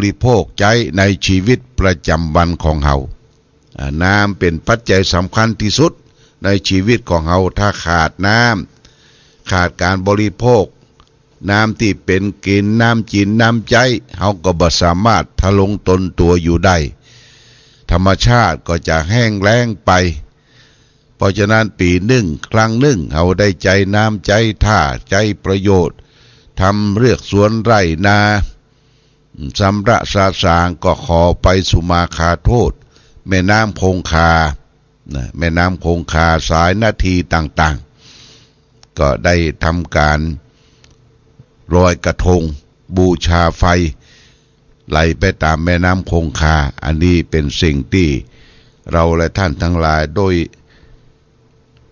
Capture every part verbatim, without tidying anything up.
ริโภคใจ๊ในชีวิตประจ๋ำวันของเฮา อ่า น้ำเป๋นปัจจัยสำคัญตี้สุดในชีวิตของเฮา ถ้าขาดน้ำ ขาดก๋านบริโภค น้ำตี้เป๋นกิ๋น น้ำจิ๋น น้ำใจ๊ เฮาก็บ่สามารถทะลงตนตั๋วอยู่ได้ ธรรมชาติก็จะแห้งแล้งไป เพราะฉะนั้นปี๋นึ่งครั้งนึ่ง เฮาได้ใจ๊น้ำใจ๊ท่า ใจ๊ประโยชน์ ทำเฮือกสวนไร่นา สำระสะสาง ก็ขอไปสุมาคาโทษ แม่น้ำคงคา นะ แม่น้ำคงคา สายนาทีต่างๆ ก็ได้ทำก๋านลอยกระทง บูชาไฟ ไหลไปต๋ามแม่น้ำคงคา อันนี้เป๋นสิ่งตี้เฮาและท่านตังหลายได้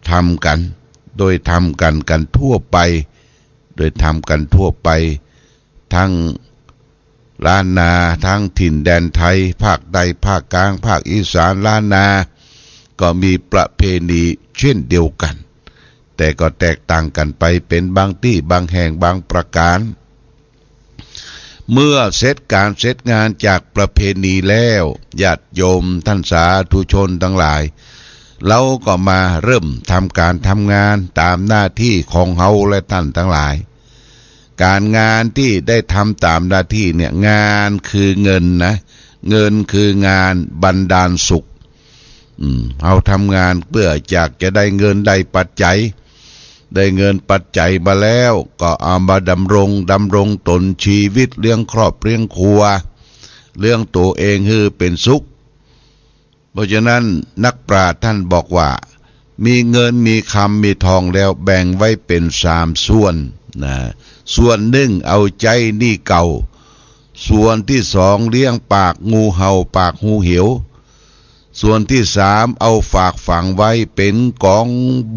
ทำกั๋น ได้ทำกั๋น กั๋นทั่วไป ได้ทำกั๋นทั่วไป ตึงล้านนา ตึงถิ่นแดนไทย ภาคใต้ ภาคกลาง ภาคอีสาน ล้านนา ก็มีประเพณีเช่นเดียวกั๋น แต่ก็แตกต่างกั๋นไปเป๋นบางตี้ บางแห่ง บางประก๋าน เมื่อเสร็จก๋านเสร็จงานจากประเพณีแล้ว ญาติโยมท่านสาธุชนตังหลาย เฮาก็มาเริ่มทำก๋านทำงานต๋ามหน้าตี้ของเฮาและท่านตังหลาย ก๋านงานตี้ได้ทำต๋ามหน้าตี้เนี่ย งานคือเงินนะ เงินคืองานบันดาลสุข อืม เฮาทำงานเปื้ออยากจะได้เงินได้ปัจจัย ได้เงินปัจจัยมาแล้ว ก็เอามาดำรง ดำรงต๋นจีวิต เลี้ยงครอบเลี้ยงครัว เลี้ยงตั๋วเองหื้อเป๋นสุข เพราะฉะนั้นนักปราชญ์ท่านบอกว่า มีเงิน มีคำ มีทองแล้ว แบ่งไว้เป๋นสามส่วนนะ ส่วนนึ่งเอาใจ๊หนี้เก่า ส่วนตี้สองเลี้ยงปากงูเห่าปากงูเหว ส่วนตี้สามเอาฝากฝังไว้เป๋นก๋อง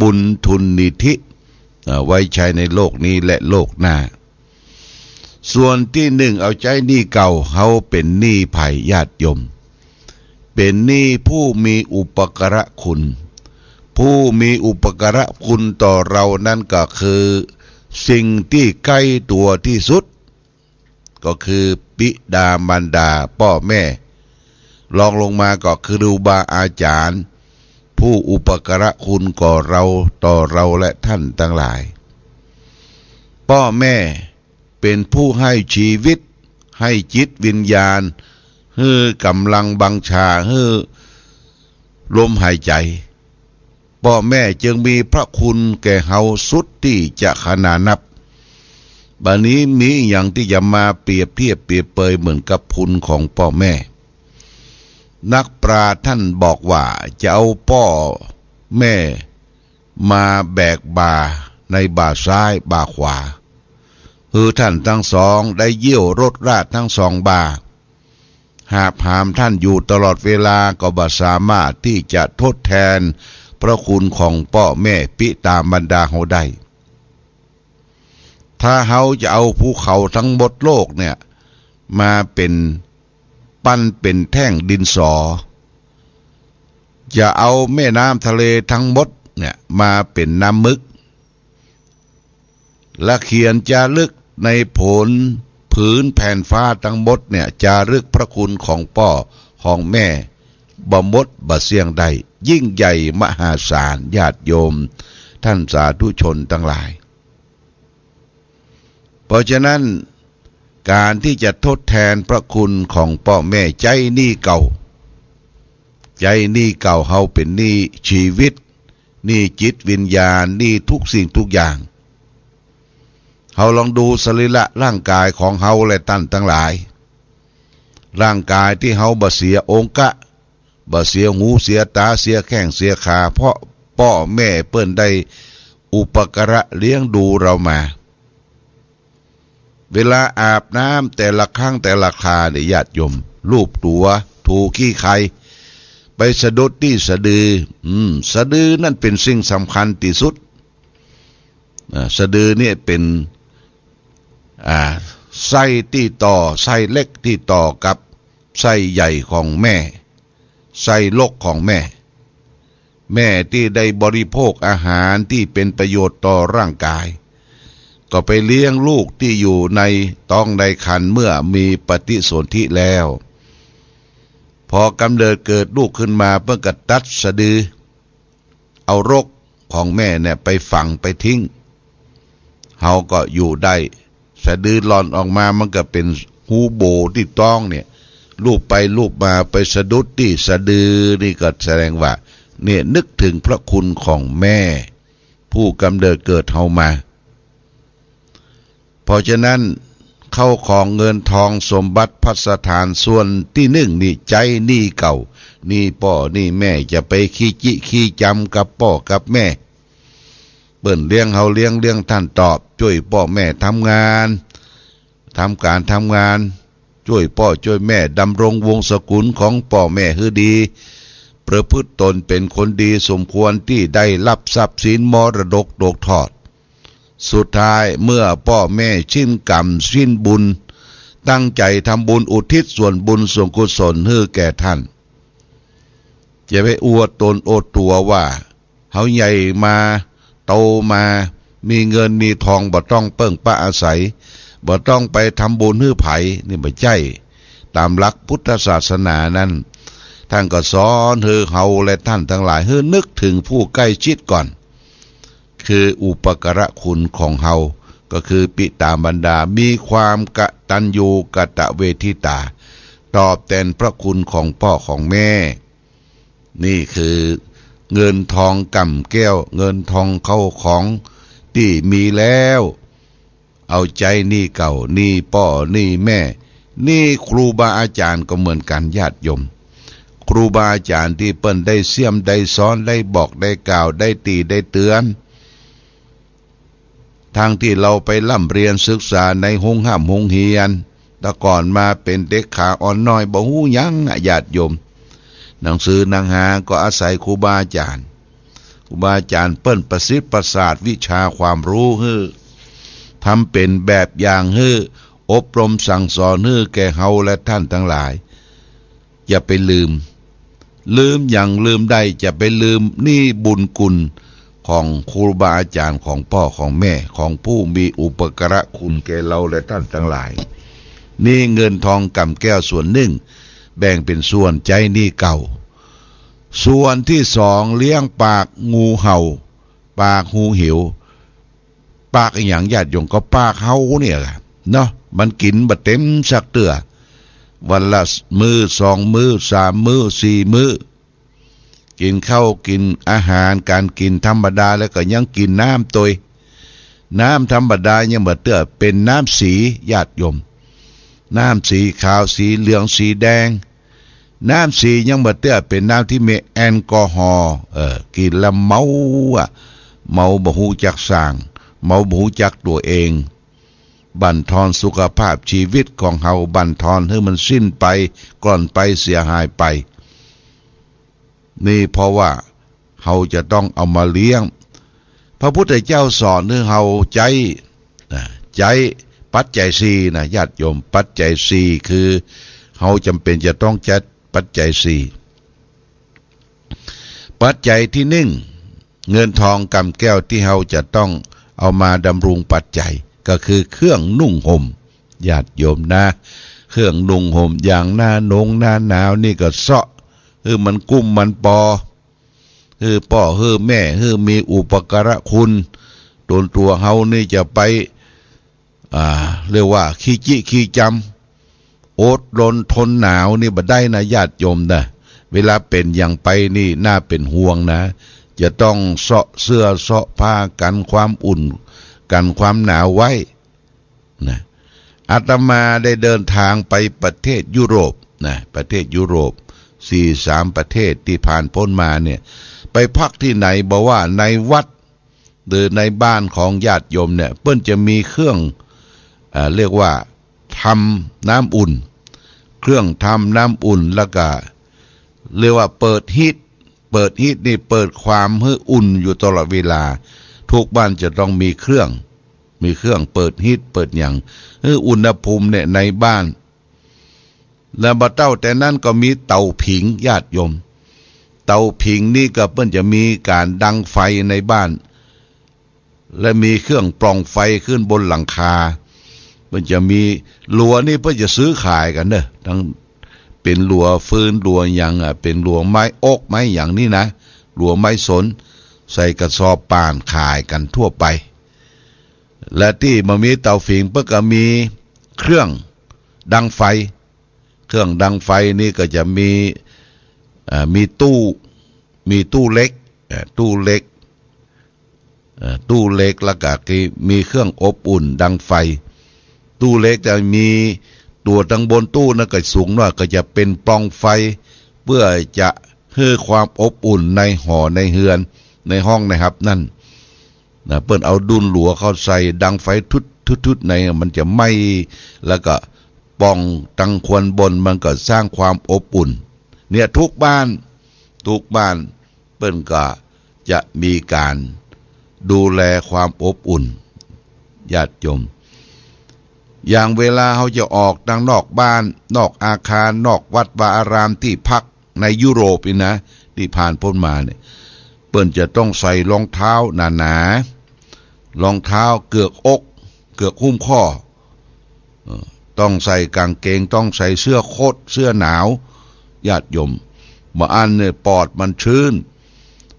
บุญทุนนิธิ อ่า ไว้ใจ๊ในโลกนี้และโลกหน้า ส่วนตี้นึ่งเอาใจ๊หนี้เก่า เฮาเป๋นหนี้ใผ ญาติโยม เป๋นหนี้ผู้มีอุปการะคุณ ผู้มีอุปการะคุณต่อเฮานั้นก็คือสิ่งตี้ใก้ตั๋วตี้สุด ก็คือปิดามารดา ป้อแม่ รองลงมาก็คือครูบาอาจ๋ารย์ ผู้อุปการะคุณก่อเฮา ต่อเฮาและท่านตังหลาย ป้อแม่เป๋นผู้หื้อจีวิต หื้อจิตวิญญาณ หื้อก๋ำลังบังชา หื้อลมหายใจ๋ ป้อแม่จึงมีพระคุณแก่เฮาสุดตี้จะขนานนับ บ่านี้มีอะหยังตี้จะมาเปรียบเทียบเปรียบเปยเหมือนกับคุณของป้อแม่ นักปราชญ์ท่านบอกว่า จะเอาป้อแม่มาแบกบ่าในบ่าซ้ายบ่าขวา หื้อท่านตังสองได้เยี่ยวรถราชทั้งสองบ่า หาบหามท่านอยู่ตลอดเวลา ก็บ่สามารถตี้จะทดแทนพระคุณของป้อแม่ปิดามารดาเฮาได้ ถ้าเฮาจะเอาภูเขาทั้งหมดโลกเนี่ย มาเป๋น ปั้นเป๋นแท่งดินสอ จะเอาแม่น้ำทะเลทั้งหมดเนี่ย มาเป๋นน้ำมึก และเขียนจารึกในผนผืนแผ่นฟ้าทั้งหมดเนี่ย จารึกพระคุณของป้อของแม่ บ่หมดบ่เสี้ยงได้ ยิ่งใหญ่มหาศาล ญาติโยมท่านสาธุชนตังหลาย เพราะฉะนั้น ก๋านตี้จะทดแทนพระคุณของป้อแม่ ใจ๊หนี้เก่า ใจ๊หนี้เก่า เฮาเป๋นหนี้จีวิต หนี้จิตวิญญาณ หนี้ทุกสิ่งทุกอย่าง เฮาลองดูสรีระร่างก๋ายของเฮาและต้านตังหลาย ร่างก๋ายตี้เฮาบ่เสียองค์กะ บ่เสียหูเสียต๋า เสียแข้งเสียขา เพราะป้อแม่เปิ้นได้อุปการะเลี้ยงดูเฮามา เวลาอาบน้ำแต่ละครั้งแต่ละคราเนี่ย ญาติโยม ลูบตั๋ว ถูขี้ใค ไปสะดุดตี้สะดือ อืม สะดือนั่นเป๋นสิ่งสำคัญตี้สุด อ่า สะดือเนี่ยเป๋น อ่า ไส้ตี้ต่อ ไส้เล็กตี้ต่อกับไส้ใหญ่ของแม่ ไส้รกของแม่ แม่ตี้ได้บริโภคอาหารตี้เป๋นประโยชน์ต่อร่างก๋าย ก็ไปเลี้ยงลูกตี้อยู่ในต๊องในครรภ์เมื่อมีปฏิสนธิแล้ว พอกำเนิดเกิดลูกขึ้นมาเปิ้นก็ตัดสะดือ เอารกของแม่เนี่ยไปฝังไปทิ้ง เฮาก็อยู่ได้ สะดือหล่อนออกมามันก็เป๋นฮูโบ๋ตี้ต๊องเนี่ย ลูบไปลูบมาไปสะดุดตี้สะดือ นี่ก็แสดงว่า เนี่ยนึกเถิงพระคุณของแม่ ผู้กำเนิดเกิดเฮามา เพราะฉะนั้น เข้าของเงินทองสมบัติภัสถานส่วนตี้นึ่งนี่ใจ๊หนี้เก่า หนี้ป้อหนี้แม่ จะไปขี้จิขี้จำกับป้อกับแม่ เปิ้นเลี้ยงเฮาเลี้ยง เลี้ยงต้านตอบ จ้วยป้อแม่ทำงาน ทำก๋านทำงาน จ้วยป้อจ้วยแม่ดำรงวงศ์สกุลของป้อแม่หื้อดี ประพฤติตนเป๋นคนดีสมควรตี้ได้ฮับทรัพย์สินมรดกตกทอด สุดท้ายเมื่อป้อแม่สิ้นกรรมสิ้นบุญ ตั้งใจ๋ทำบุญอุทิศส่วนบุญส่วนกุศลหื้อแก่ต้าน จะไปอวดตนอวดตั๋วว่า เฮาใหญ่มา โตมา มีเงินมีทอง บ่ต้องเปิ้งป้าอาศัย บ่ต้องไปทำบุญหื้อใผ นี่บ่ใจ้ ต๋ามหลักพุทธศาสนานั้น ต้านก็สอนหื้อเฮาและต้านตังหลาย หื้อนึกเถิงผู้ใก้ชิดก่อน คืออุปการะคุณของเฮา ก็คือปิตามารดา มีความกตัญญูกตเวทิตา ตอบแตนพระคุณของป้อของแม่ นี่คือเงินทองก่ำแก้ว เงินทองเข้าของตี้มีแล้ว เอาใจ๊หนี้เก่า หนี้ป้อหนี้แม่ หนี้ครูบาอาจ๋ารย์ก็เหมือนกั๋นญาติโยม ครูบาอาจ๋ารย์ตี้เปิ้นได้เสี้ยมได้สอน ได้บอกได้กล่าว ได้ติได้เตื๋อน ตังตี้เฮาไปร่ำเรียนศึกษาในโฮงฮ่ำโฮงเฮียน แต่ก่อนมาเป๋นเด็กขาอ่อนน้อย บ่ฮู้หยังอะญาติโยม หนังสือหนังหาก็อาศัยครูบาอาจ๋ารย์ ครูบาอาจ๋ารย์เปิ้นประสิทธิ์ประสาทวิชาความฮู้หื้อ ทำเป๋นแบบอย่างหื้อ อบรมสั่งสอนหื้อแก่เฮาและต้านตังหลาย อย่าไปลืม ลืมหยังลืมได้ จะไปลืมหนี้บุญคุณของครูบาอาจ๋ารย์ ของป้อของแม่ ของผู้มีอุปการะคุณแก่เฮาและต้านตังหลาย นี่เงินทองก่ำแก้วส่วนนึ่ง แบ่งเป๋นส่วนใจ๊หนี้เก่า ส่วนตี้สอง เลี้ยงปากงูเห่า ปากฮูเหว ปากอะหยังญาติโยม ก็ปากเฮาเนี่ยแหละเนาะ มันกิ๋นบ่เต็มสักเตื้อ วันละมื้อสองมื้อสามมื้อสี่มื้อ กิ๋นข้าวกิ๋นอาหารก๋านกิ๋นธรรมดา แล้วก็ยังกิ๋นน้ำตวย น้ำธรรมดายังบ่เตื้อ เป๋นน้ำสีญาติโยม น้ำสีขาวสีเหลืองสีแดง น้ำสียังบ่เตื้อ เป๋นน้ำตี้มีแอลกอฮอล์ เออ กิ๋นแล้วเมาอะ เมาบ่ฮู้จักสร้าง เมาบ่ฮู้จักตั๋วเอง บั่นทอนสุขภาพชีวิตของเฮา บั่นทอนหื้อมันสิ้นไป กร่อนไป เสียหายไป นี่เพราะว่าเฮาจะต้องเอามาเลี้ยง พระพุทธเจ้าสอนหื้อเฮาใจ๊ นะ ใจ๊ปัจจัยสี่นะญาติโยม ปัจจัยสี่คือเฮาจ๋ำเป๋นจะต้องใจ๊ปัจจัยสี่ ปัจจัยตี้นึ่ง เงินทองก่ำแก้วตี้เฮาจะต้องเอามาดำรุงปัจจัย ก็คือเครื่องนุ่งห่ม ญาติโยมนะ เครื่องนุ่งห่ม อย่างหน้าหนงหน้าหนาวนี่ก็เซาะ หื้อมันกุ้มมันปอ หื้อป้อ หื้อแม่ หื้อมีอุปการะคุณ ตั๋วตั๋วเฮานี่จะไป อ่า เรียกว่าขี้จิขี้จำ อดรนทนหนาวนี่บ่ได้นะญาติโยมนะ เวลาเป๋นหยังไปนี่น่าเป๋นห่วงนะ จะต้องเซาะเสื้อเซาะผ้ากั๋นความอุ่น กั๋นความหนาวไว้ นะ อาตมาได้เดินทางไปประเทศยุโรปนะ ประเทศยุโรป สี่สามประเทศตี้ผ่านป๊นมาเนี่ย ไปพักตี้ไหน บ่ว่าในวัด หรือในบ้านของญาติโยมเนี่ย เปิ้นจะมีเครื่อง อ่า เรียกว่าทำน้ำอุ่น เครื่องทำน้ำอุ่น แล้วก็เรียกว่าเปิดฮีต เปิดฮีตนี่เปิดความหื้ออุ่นอยู่ตลอดเวลา ทุกบ้านจะต้องมีเครื่อง มีเครื่องเปิดฮีตเปิดหยัง หื้ออุณหภูมิเนี่ยในบ้าน และบ่เต้าแต่นั้นก็มีเต๋าผิงญาติโยม เต๋าผิงนี่ก็เปิ้นจะมีก๋านดังไฟในบ้าน และมีเครื่องปล่องไฟขึ้นบนหลังคา เปิ้นจะมี ลัวนี่เปิ้นจะซื้อขายกั๋นเน่อ ตึงเป๋นลัวฟืน ลัวหยังอะ เป๋นลัวไม้โอ๊กไม้หยังนี่นะ ลัวไม้สน ใส่กระสอบป่านขายกั๋นทั่วไป และตี้บ่มีเต๋าผิงเปิ้นก็มีเครื่องดังไฟ เครื่องดังไฟนี่ก็จะมี เอ่อ มีตู้ มีตู้เหล็ก เอ่อ ตู้เหล็ก เอ่อ ตู้เหล็ก แล้วก็มีเครื่องอบอุ่นดังไฟ ตู้เหล็กจะมีตั๋วตังบนตู้นั้นก็สูงหน้อย ก็จะเป๋นปล่องไฟ เปื้อจะหื้อความอบอุ่นในหอในเฮือน ในห้องในฮับนั้น นะ เปิ้นเอาดุนลัวเข้าใส่ดังไฟทุดๆๆ ใน มันจะไหม้ แล้วก็ป่องตังควันบน มันก็สร้างความอบอุ่น เนี่ย ทุกบ้าน ทุกบ้านเปิ้นก็จะมีก๋านดูแลความอบอุ่น ญาติโยม อย่างเวลาเฮาจะออกตังนอกบ้าน นอกอาคาร นอกวัดวาอารามตี้พักในยุโรปนี่นะ ตี้ผ่านป๊นมาเนี่ย เปิ้นจะต้องใส่รองเท้าหนาๆ รองเท้าเกือกอก เกือกหุ้มข้อ เอ่อ ต้องใส่ก๋างเกง ต้องใส่เสื้อโค้ท เสื้อหนาว ญาติโยม บ่อั้นเนี่ยปอดมันชื้น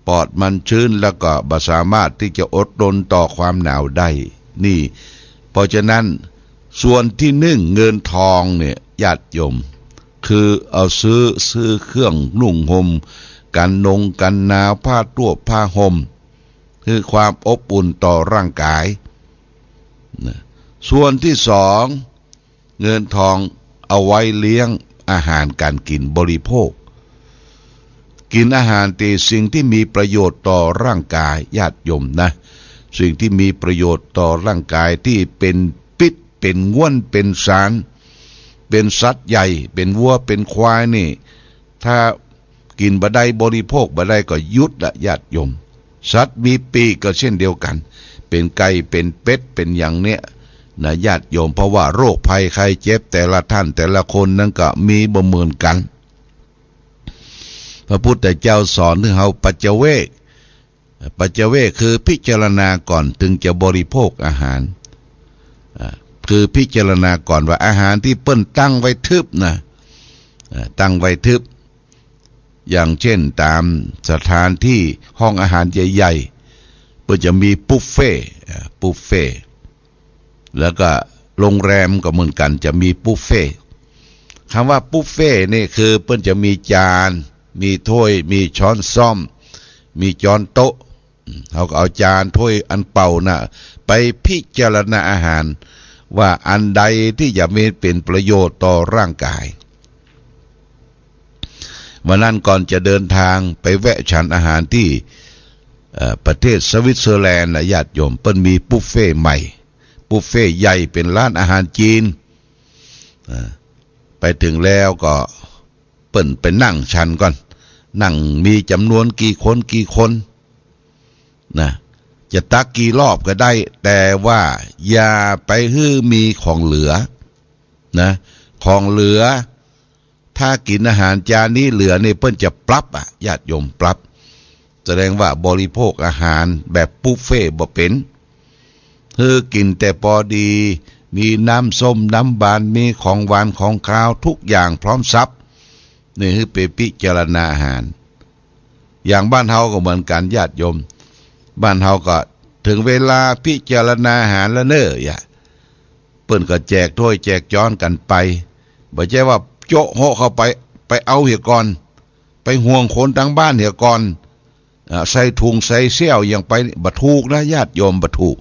ปอดมันชื้น แล้วก็บ่สามารถตี้จะอดทนต่อความหนาวได้ นี่ เพราะฉะนั้น ส่วนตี้นึ่ง เงินทองเนี่ย ญาติโยม คือเอาซื้อ ซื้อเครื่องนุ่งห่ม กั๋นหนงกั๋นหนาว ผ้าตั้วผ้าห่ม คือความอบอุ่นต่อร่างกาย นะ ส่วนตี้สอง เงินทองเอาไว้เลี้ยงอาหารก๋านกิ๋นบริโภค กิ๋นอาหารตี้สิ่งตี้มีประโยชน์ต่อร่างกาย ญาติโยมนะ สิ่งตี้มีประโยชน์ต่อร่างกายตี้เป๋นปิ๊ด เป๋นง่วน เป๋นสาร เป๋นสัตว์ใหญ่ เป๋นวัว เป๋นควายนี่ ถ้า กิ๋นบ่ได้ บริโภคบ่ได้ก็หยุดละ ญาติโยม สัตว์มีปีกก็เช่นเดียวกั๋น เป๋นไก่ เป๋นเป็ด เป๋นหยังเนี่ยนะ ญาติโยม เพราะว่าโรคภัยไข้เจ็บแต่ละท่านแต่ละคนนั้นก็มีบ่เหมือนกั๋น พระพุทธเจ้าสอนหื้อเฮาปัจจเวก ปัจจเวกคือพิจารณาก่อนจึงจะบริโภคอาหาร อ่า คือพิจารณาก่อนว่าอาหารตี้เปิ้นตั้งไว้ทึบนะ อ่า ตั้งไว้ทึบ อย่างเช่นต๋ามสถานตี้ห้องอาหารใหญ่ๆ เปิ้นจะมีบุฟเฟ่ต์ อ่า บุฟเฟ่ต์ แล้วก็โรงแรมก็เหมือนกั๋น จะมีบุฟเฟ่ต์ กำว่าบุฟเฟ่ต์นี่คือเปิ้นจะมีจาน มีถ้วย มีช้อนส้อม มีจ๊อนโต๊ะ เฮาก็เอาจานถ้วยอันเป่าน่ะ ไปพิจารณาอาหาร ว่าอันใดตี้จะมีเป๋นประโยชน์ต่อร่างกาย วันนั้นก่อนจะเดินทางไปแวะฉันอาหารตี้ เอ่อ ประเทศสวิตเซอร์แลนด์นะ ญาติโยม เปิ้นมีบุฟเฟ่ต์ใหม่ บุฟเฟ่ต์ใหญ่ เป๋นร้านอาหารจีน อ่า ไปเถิงแล้วก็ เปิ้นไปนั่งฉันก่อน นั่งมีจ๋ำนวนกี่คนกี่คนนะ จะตักกี่รอบก็ได้ แต่ว่าอย่าไปหื้อมีของเหลือนะ ของเหลือ ถ้ากิ๋นอาหารจานนี้เหลือนี่ เปิ้นจะปรับอะ ญาติโยม ปรับ แสดงว่าบริโภคอาหารแบบบุฟเฟ่ต์บ่เป๋น หื้อกิ๋นแต่ปอดี มีน้ำส้มน้ำหวาน มีของหวานของคาวทุกอย่างพร้อมสับ นี่หื้อไปพิจารณาอาหาร อย่างบ้านเฮาก็เหมือนกั๋น ญาติโยม บ้านเฮาก็เถิงเวลาพิจารณาอาหารแล้วเน่อ อย่า เปิ้นก็แจกถ้วยแจกจ๊อนกั๋นไป บ่ใจ้ว่าโจ๊ะโฮะเข้าไป ไปเอาเหียก่อน ไปห่วงคนตังบ้านเหียก่อน อ่า ใส่ถุงใส่เสี้ยวหยังไป บ่ถูกนะ ญาติโยม บ่ถูก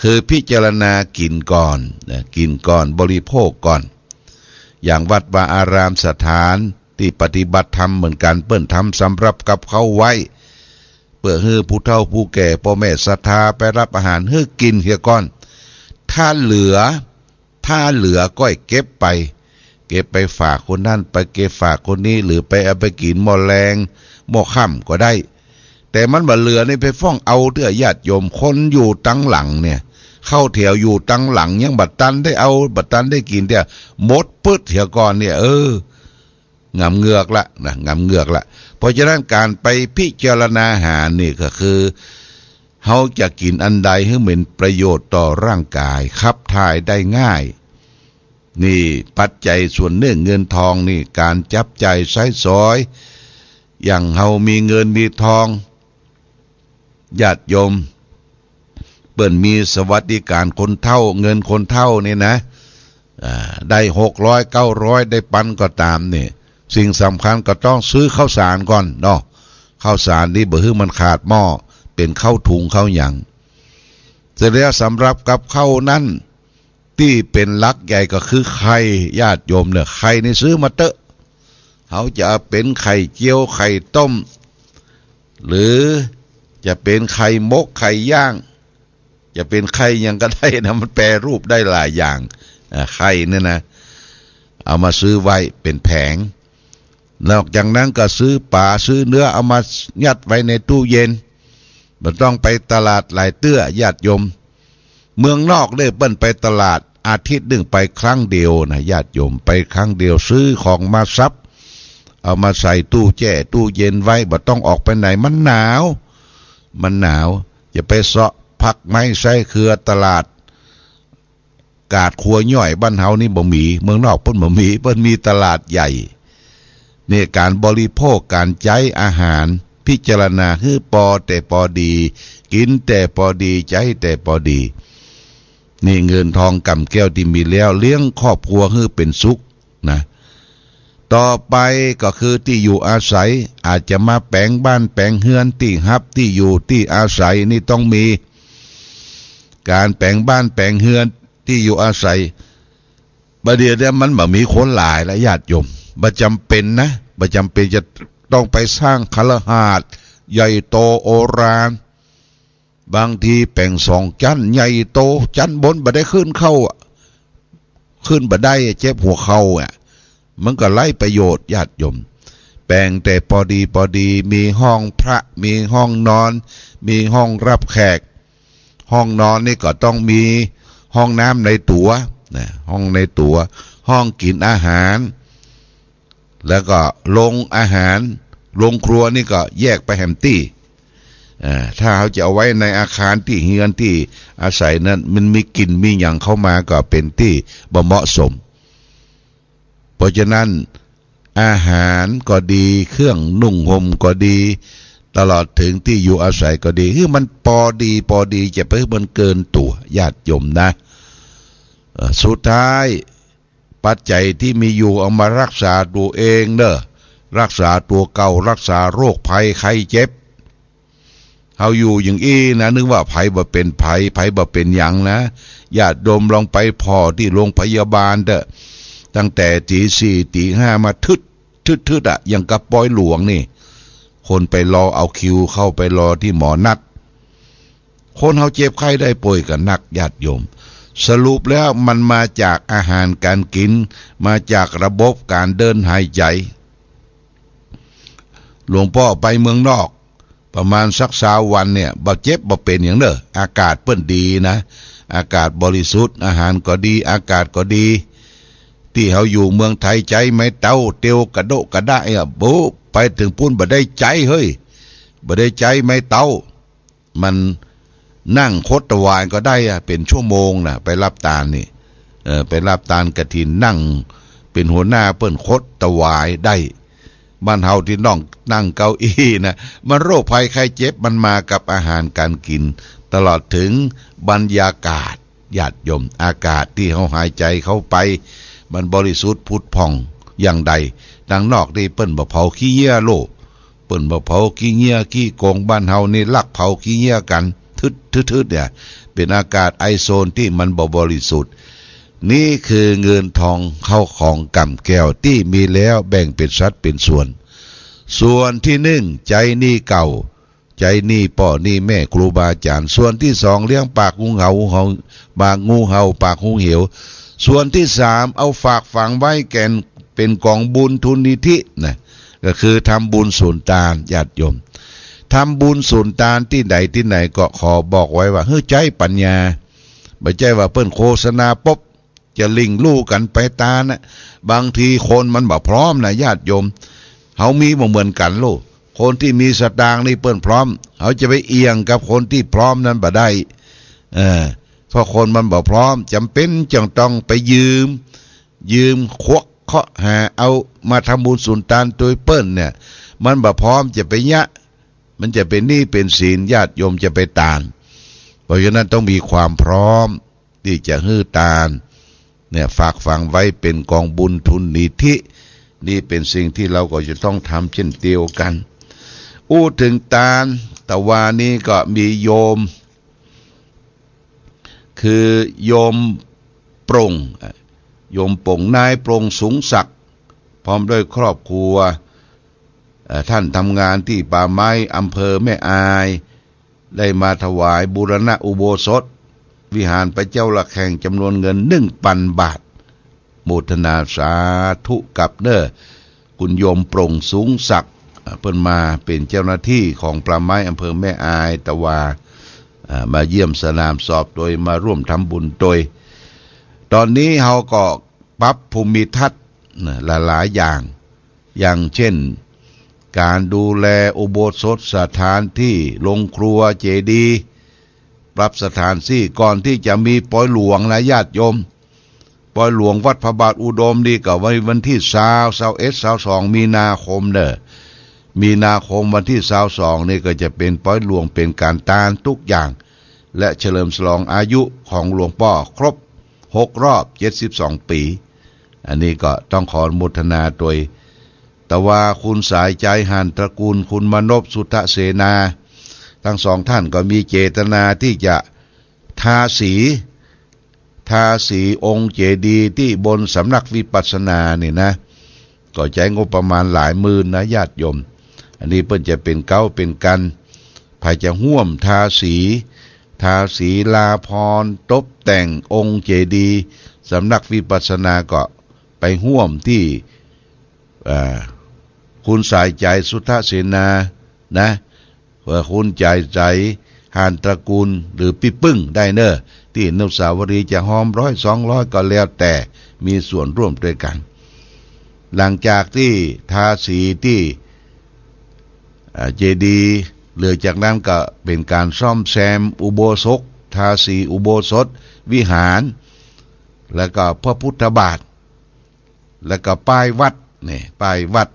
คือพิจารณากิ๋นก่อนนะ กิ๋นก่อน บริโภคก่อน อย่างวัดวาอารามสถานตี้ปฏิบัติธรรมเหมือนกั๋น เปิ้นทำสำรับกับข้าวไว้ เปื้อหื้อผู้เฒ่าผู้แก่ ป้อแม่ศรัทธาไปรับอาหาร หื้อกิ๋นเหียก่อน ถ้าเหลือ ถ้าเหลือก้อยเก็บไป เก็บไปฝากคนนั้น ไปเก็บฝากคนนี้ หรือไปเอาไปกิ๋นหม้อแลงหม้อค่ำก็ได้ แต่มันบ่เหลือนี่ไปฟ้องเอาเตื้อ ญาติโยม คนอยู่ตังหลังเนี่ย เข้าแถวอยู่ตังหลังยังบ่ตันได้เอา บ่ตันได้กิ๋นเตื้อ หมดปึ๊ดเหียก่อนเนี่ย เออ งำเงือกละนะ งำเงือกละ เพราะฉะนั้นก๋านไปพิจารณาอาหารนี่ก็คือ เฮาจะกิ๋นอันใดหื้อเป๋นประโยชน์ต่อร่างก๋าย ขับถ่ายได้ง่าย นี่ปัจจัยส่วนนึ่ง เงินทองนี่ ก๋านจับจ่ายใจ๊สอย อย่างเฮามีเงินมีทอง ญาติโยม เปิ้นมีสวัสดิการคนเฒ่า เงินคนเฒ่านี่นะ อ่า ได้หกร้อย เก้าร้อย ได้ปันก็ต๋ามนี่ สิ่งสำคัญก็ต้องซื้อข้าวสารก่อนเนาะ ข้าวสารนี่บ่หื้อมันขาดหม้อ เป๋นข้าวถุงข้าวหยัง เสร็จแล้วสำหรับกับข้าวนั้น ตี้เป๋นหลักใหญ่ก็คือไข่ ญาติโยมเน่อ ไข่นี่ซื้อมาเต๊อะ เฮาจะเป๋นไข่เจียว ไข่ต้ม หรือจะเป๋นไข่หมก ไข่ย่าง จะเป๋นไข่หยังก็ได้นะ มันแปรรูปได้หลายอย่าง อ่า ไข่เนี่ยนะ เอามาซื้อไว้เป๋นแผง นอกจากนั้นก็ซื้อป๋า ซื้อเนื้อ เอามายัดไว้ในตู้เย็น บ่ต้องไปตลาดหลายเตื้อ ญาติโยม เมืองนอกเนี่ยเปิ้นไปตลาดอาทิตย์นึ่งไปครั้งเดียวนะ ญาติโยม ไปครั้งเดียว ซื้อของมาสับ เอามาใส่ตู้แจ้ ตู้เย็นไว้ บ่ต้องออกไปไหน มันหนาว มันหนาว จะไปเซาะผักไม้ไส้เครือตลาด กาดครัวย่อยบ้านเฮานี่บ่มี เมืองนอกเปิ้นบ่มี เปิ้นมีตลาดใหญ่ เนี่ย ก๋านบริโภค ก๋านใจ๊อาหาร พิจารณาหื้อปอแต่ปอดี กิ๋นแต่ปอดี ใจ๊แต่ปอดี นี่เงินทองก่ำแก้วตี้มีแล้ว เลี้ยงครอบครัวหื้อเป๋นสุขนะ ต่อไปก็คือตี้อยู่อาศัย อาจจะมาแป๋งบ้านแป๋งเฮือน ตี้ฮับตี้อยู่ตี้อาศัยนี่ต้องมี ก๋านแป๋งบ้านแป๋งเฮือน ตี้อยู่อาศัย บ่าเดี่ยวเนี่ยมันบ่มีคนหลายแล้ว ญาติโยม บ่จ๋ำเป๋นนะ บ่จ๋ำเป๋นจะต้องไปสร้างคฤหาสน์ใหญ่โตโอฬาร บางทีแป๋งสองจั๊น ใหญ่โต จั๊นบนบ่ได้ขึ้นเข้าอะ ขึ้นบ่ได้ เจ็บหัวเข่าอะ มันก็ไร้ประโยชน์ ญาติโยม แป๋งแต่ปอดีปอดี มีห้องพระ มีห้องนอน มีห้องรับแขก ห้องนอนนี่ก็ต้องมีห้องน้ำในตั๋วนะ ห้องในตั๋ว ห้องกิ๋นอาหาร แล้วก็โรงอาหาร โรงครัวนี่ก็แยกไปแหมตี้ อ่า ถ้าเฮาจะเอาไว้ในอาคารตี้เฮือนตี้อาศัยนั้น มันมีกลิ่นมีหยังเข้ามาก็เป๋นตี้บ่เหมาะสม เพราะฉะนั้น อาหารก็ดี เครื่องนุ่งห่มก็ดี ตลอดเถิงตี้อยู่อาศัยก็ดี หื้อมันปอดีปอดี จะไปหื้อมันเกินตั๋ว ญาติโยมนะ เอ่อ สุดท้าย ปัจจัยตี้มีอยู่เอามารักษาตั๋วเองเน่อ รักษาตั๋วเก่า รักษาโรคภัยไข้เจ็บ เฮาอยู่อย่างอี้นะ นึกว่าใผบ่เป๋นใผ ใผบ่เป๋นหยังนะ ญาติโยมลองไปผ่อตี้โรงพยาบาลเต๊อะ ตั้งแต่ตี๋สี่ตี๋ห้ามาทึด ทึดๆ อะ อย่างกับปอยหลวงนี่ คนไปรอเอาคิวเข้าไปรอตี้หมอนัด คนเฮาเจ็บไข้ได้ป่วยก็นัก ญาติโยม สรุปแล้วมันมาจากอาหารก๋านกิ๋น มาจากระบบก๋านเดินหายใจ๋ หลวงป้อไปเมืองนอก ประมาณสักซาววันเนี่ย บ่เจ็บบ่เป๋นหยังเน่อ อากาศเปิ้นดีนะ อากาศบริสุทธิ์ อาหารก็ดี อากาศก็ดี ตี้เฮาอยู่เมืองไทยใจ๊ไม้เต๊าเตียวกระโดะกระดะเนี่ย โบ้ ไปเถิงปู๊นบ่ได้ใจ๊เฮ้ย บ่ได้ใจ๊ไม้เต๊า มันนั่งขดตะหวายก็ได้อะ เป๋นชั่วโมงน่ะ ไปฮับตานนี่ เอ่อ ไปฮับตานกฐิน นั่งเป๋นหัวหน้าเปิ้นขดตะหวายได้ บ้านเฮาตี้น้องนั่งเก้าอี้นะ มันโรคภัยไข้เจ็บมันมากับอาหารก๋านกิ๋น ตลอดเถิงบรรยากาศ ญาติโยม อากาศตี้เฮาหายใจ๋เข้าไป มันบริสุทธิ์ผุดผ่องอย่างใด ตังนอกตี้เปิ้นบ่เผาขี้เยียะโล เปิ้นบ่เผาขี้เยียะขี้โกง บ้านเฮานี่ลักเผาขี้เยียะกั๋น ทึดๆๆ เนี่ย เป๋นอากาศไอโซนตี้มันบ่บริสุทธิ์ นี่คือเงินทองเข้าของก่ำแก้วตี้มีแล้วแบ่งเป๋นสัดเป๋นส่วน ส่วนตี้นึ่ง ใจ๊หนี้เก่า ใจ๊หนี้ป้อหนี้แม่ครูบาอาจ๋ารย์ ส่วนตี้สอง เลี้ยงปากงูเห่า เห่า ปากงูเห่า ปากงูเหว ส่วนตี้สาม เอาฝากฝังไว้แก่น เป๋นก๋องบุญทุนนิธินะ ก็คือทำบุญสุนตาน ญาติโยม ทำบุญสุนตานตี้ใดตี้ไหนก็ขอบอกไว้ว่า หื้อใจ๊ปัญญา บ่ใจ้ว่าเปิ้นโฆษณาปุ๊บ จะลิ่งลู่กั๋นไปตานนะ บางทีคนมันบ่พร้อมนะ ญาติโยม เฮามีบ่เหมือนกั๋นโลก คนตี้มีสตางค์นี่เปิ้นพร้อม เฮาจะไปเอี่ยงกับคนตี้พร้อมนั้นบ่ได้ เออ เพราะคนมันบ่พร้อม จ๋ำเป๋นจึงต้องไปยืม ยืมควักเกาะหาเอามาทำบุญสุนตานตวยเปิ้นเนี่ย มันบ่พร้อมจะไปเยียะ มันจะเป๋นหนี้เป๋นสิน ญาติโยมจะไปตาน เพราะฉะนั้นต้องมีความพร้อมตี้จะหื้อตาน เนี่ย ฝากฝังไว้เป๋นกองบุญทุนนิธิ นี่เป๋นสิ่งตี้เฮาก็จะต้องทำเจ้นเดียวกั๋น อู้เถิงตาน ตะวานี้ก็มีโยม คือโยมปร่ง โยมปร่ง นายปร่งสูงศักดิ์ พร้อมด้วยครอบครัว เอ่อ ท่านทำงานตี้ป่าไม้อำเภอแม่อาย ได้มาถวายบูรณะอุโบสถวิหารพระเจ้าระแข่งจ๋ำนวนเงินหนึ่งปันบาท โมทนาสาธุกับเน้อ คุณโยมปร่งสูงศักดิ์ เอ่อ เปิ้นมาเป๋นเจ้าหน้าตี้ของป่าไม้อำเภอแม่อาย ตะวา เอ่อ มาเยี่ยมสนามสอบตวย มาร่วมทำบุญตวย ต๋อนนี้เฮาก็ปรับภูมิทัศน์นะ หลายๆ อย่าง อย่างเจ้น ก๋านดูแลอุโบสถสถานตี้ โฮงครัวเจดีย์ ปรับสถานตี้ ก่อนตี้จะมีปอยหลวงนะญาติโยม ปอยหลวงวัดพระบาทอุดมนี่ก็วัน วันตี้ซาว ซาวเอ็ด ซาวสอง มีนาคมเน้อ มีนาคมวันตี้ซาวสองนี่ก็จะเป๋นปอยหลวง เป๋นก๋านตานตุ๊กอย่าง และเฉลิมฉลองอายุของหลวงป้อครบหกรอบเจ็ดสิบสองปี๋ อันนี้ก็ต้องขออนุโมทนาตวย ตะวาคุณสายใจ๋ หาญตระกูล คุณมนพ สุทธเสนา ตึงสองต้านก็มีเจตนาตี้จะทาสี ทาสีองค์เจดีย์ตี้บนสำนักวิปัสสนานี่นะ ก็ใจ๊งบประมาณหลายหมื่นนะญาติโยม อันนี้เปิ้นจะเป๋นเก๊าเป๋นกั๋น ใผจะฮ่วมทาสี ทาสีลาภรณ์ ตบแต่งองค์เจดีย์สำนักวิปัสสนาก็ไปฮ่วมตี้ อ่า คุณสายใจ๋ สุทธเสนา นะ เอ่อ คุณสายใจ๋ หาญตระกูล หรือปี้ปึ้งได้เน้อ ตี้อนุสาวรีย์จะฮอมร้อยสองร้อยก็แล้วแต่ มีส่วนร่วมตวยกั๋น หลังจากตี้ทาสีตี้ อ่า เจดีย์ เหลือจากนั้นก็เป๋นก๋านซ่อมแซมอุโบสถ ทาสีอุโบสถวิหาร แล้วก็พระพุทธบาท แล้วก็ป้ายวัด นี่ ป้ายวัด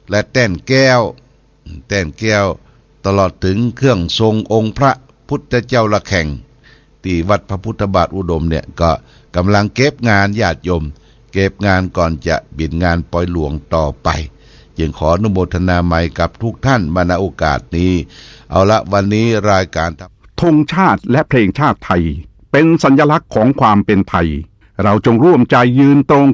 และแต้นแก้ว แต้นแก้ว ตลอดเถิงเครื่องทรงองค์พระพุทธเจ้าระแข่ง ตี้วัดพระพุทธบาทอุดมเนี่ย ก็ก่ำลังเก็บงานญาติโยม เก็บงานก่อนจะบิดงานปอยหลวงต่อไป จึงขออนุโมทนาใหม่กับทุกท่านมา ณ โอกาสนี้ เอาละ วันนี้รายการ ธงชาติและเพลงชาติไทย เป็นสัญลักษณ์ของความเป็นไทย เราจงร่วมใจยืนตรง